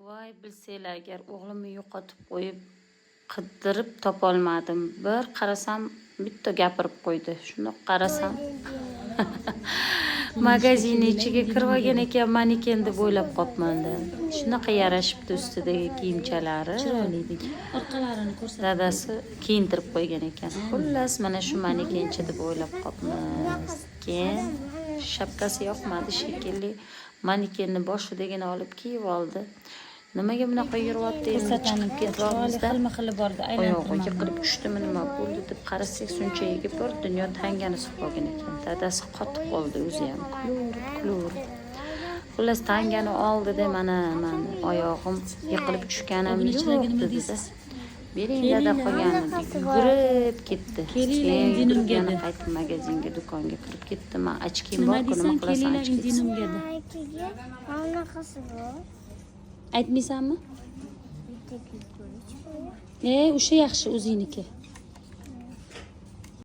Voy, bilsanglar agar, o'g'limni yo'qotib qo'yib, qidirib topolmadim. Bir qarasam, bitta gapirib qo'ydi. Shundoq qarasam, magazin ichiga kirib olgan ekan, maneken deb o'ylab qolibmanda. Shunaqa yarashibdi ustidagi kiyimchalari. Chiroyli degan. Orqalarini ko'rsat. Dadasi kiyintirib qo'ygan ekan. Xullas, mana shu manekenchi deb o'ylab qolibmiz. Keyin shapkasi yoqmadi shekilli, manekenni boshidagini olib kiyib oldi. Nimaga bunaqa yuryapti endi, chiqib Chiroyli ketyapmizda. Xilma xili bordi. Oyog'i Aylantirma. Yiqilib tushdimi, nima bo'ldi deb qarasak, shunchayiga bir dunyo tangani suqib olgan ekan. Dadasi qotib qoldi, o'zi ham kulaverib, kulaverib. Xullas, tangani oldida, "Mana mani oyog'im, yiqilib tushganim yo'q", Obunachilarga nima dedida. Deysiz? "Bering, dada, qolganini", yugurib ketdi. Kelinglar Keyin yugurib Indinumga yana de. Qaytib magazinga, do'konga kirib ketdi. "Man очки m Nima borku, nima deysan? qilasan Kelinglar очки siz?" Indinumga de. Keyin bunaqasi bor. Aytmaysanmi? Bitta ko'rish. E, o'sha yaxshi o'zingniki.